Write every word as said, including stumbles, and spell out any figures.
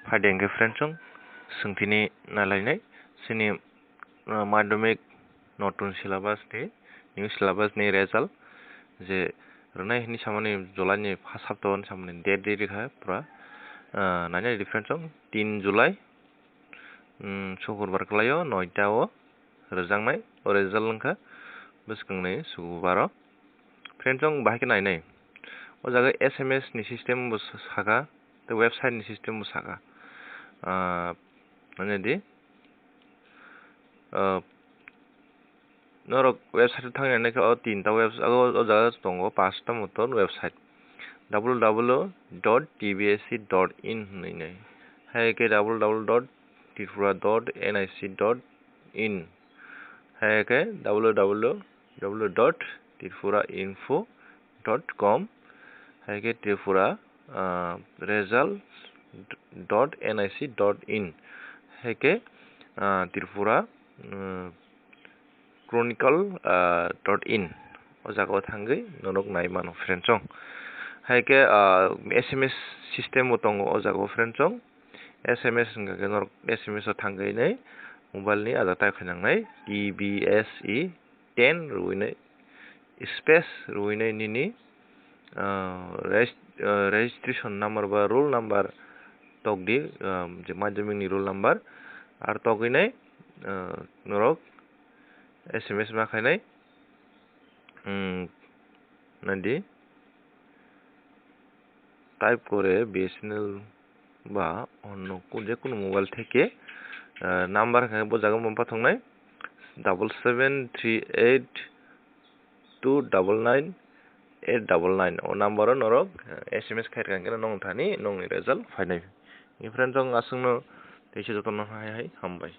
Phaidi hwnkhe friends chwng swngthini nailainai chini, uh, madhyamik notun syllabus ni, new syllabus ni result je rwnai hinwi samani July ni first hapta o hinwi samani date ri rikha pura, uh, nainai di friends chwng tin July, um, sukurbar kwlaio noita o rwjaknai o result wngkha bwswkangni sukubar o. Friends chwng bahai khe nainai. O jaga S M S ni system bo sa-, saka, tei website ni system bo saka. Ah, mane di, ah, norok website o thangwi naikhe o tinta webs-, o, o jaga tongo pasta motor website. W W W dot T B S C dot in hwnwi nai. Hai khe W W W dot tripura dot N I C dot in. Hai khe W W W dot tripura info dot com. Hai khe Tripura, ah, results dot N I C dot in. Hai khe, ah, Tripura, mm, chronicle, ah, dot in. O jaga o thangwi norok nai mano friend chwng. Hai khe, ah, S M S system bo tongo o jaga o friend chwng. S M S hwnkha khe norok S M S o thangwi nai mobile ni ada type khainang nai T B S E ten rwui nai space rwui nai nini, ah, regis-, ah, registration number ba roll number tok di, ah, je madhyamik ni roll number ar togwi nai, ah, norok S M S ma khainai, hmm, nadi type kore B S N L ba onno ku-, je kunu mobile theke, ah, number hwnkhe bo jaga mung pathoknai double seven three eight two double nine eight double nine. O number o norok, ah, S M S khairokha hwnkhe nong thani nongni result phainai. Friend chwng aswkno teisa jotono hai hai hambai.